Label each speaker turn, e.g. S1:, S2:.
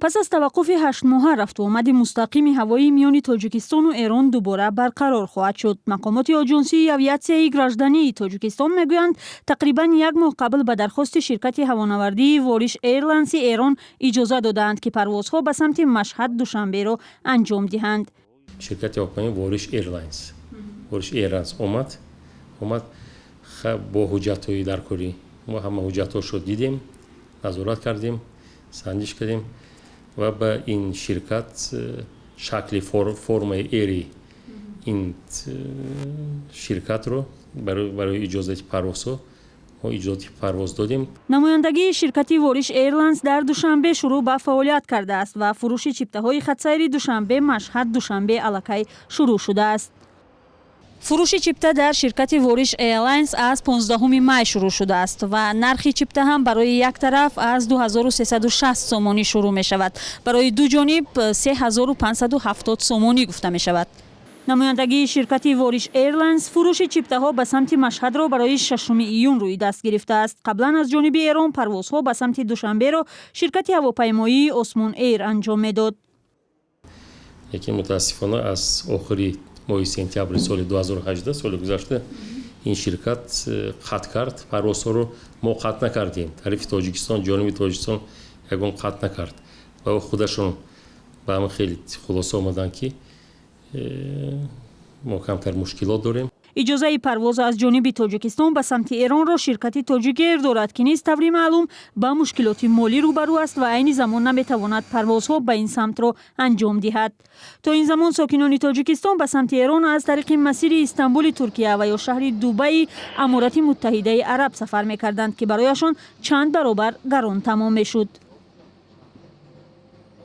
S1: Пас аз таваққуфи 8-моҳа, рафтуомади мустақими ҳавоӣ миёни Тоҷикистону Эрон дубора барқарор хоҳад шуд. Мақомоти Оҷонсии авиатсияи граждании Тоҷикистон мегӯянд, тақрибан як моҳ қабл ба дархости ширкати ҳавонавардии Вориш Эйрлайнси Эрон иҷоза додаанд, ки парвозҳо ба самти Машҳад, Душанберо анҷом диҳанд.
S2: Ширкати ҳавопаймоӣ Вориш Эйрлайнс, Вориш Эйрлайнс омад бо ҳуҷҷатҳои даркорӣ. Мо ҳама ҳуҷҷатҳошро дидем, назорат кардем, санҷиш кардем ва ба ин ширкат шакли формаи эри ин ширкатро барои иҷозати парвозҳо мо иҷозати парвоз додем.
S1: Намояндагии ширкати Вориш Эйрлайнс дар Душанбе шурӯъ ба фаъолият кардааст ва фурӯши чиптаҳои хатсайри Душанбе, Машҳад, Душанбе аллакай шурӯъ шудааст. Фурӯши чипта дар ширкати Вориш Эйрлайнс аз 15 май шурӯъ шудааст ва нархи чипта ҳам барои як тараф аз 2360 сомонӣ шурӯъ мешавад, барои ду ҷониб 3570 сомонӣ гуфта мешавад. Намояндагии ширкати Вориш Эйрлайнс фурӯши чиптаҳо ба самти Машҳадро барои 6 июн рӯи даст гирифтааст. Қаблан аз ҷониби Эрон парвозҳо ба самти Душанберо ширкати ҳавопаймоии Осмон Эйр анҷом медод.
S2: Лекин мутаассифона, аз охири моҳи сентябри соли 2018, соли гузашта, ин ширкат қатъ кард парвозҳоро. Мо қатъ накардем, тарафи Тоҷикистон, ҷониби Тоҷикистон ягон қатъ накард ва худашон ба ҳамин хеле хулоса омаданд, ки мо камтар мушкилот дорем.
S1: Иҷозаи парвоз аз ҷониби Тоҷикистон ба самти Эронро ширкати Тоҷикэйр дорад, ки низ, таври маълум, ба мушкилоти молӣ рӯбарӯ аст ва айни замон наметавонад парвозҳо ба ин самтро анҷом диҳад. То ин замон сокинони Тоҷикистон ба самти Эрон аз тариқи масири Истанбули Туркия ва ё шаҳри Дубаи Аморати Муттаҳидаи Араб сафар мекарданд, ки барояшон чанд баробар гарон тамом мешуд.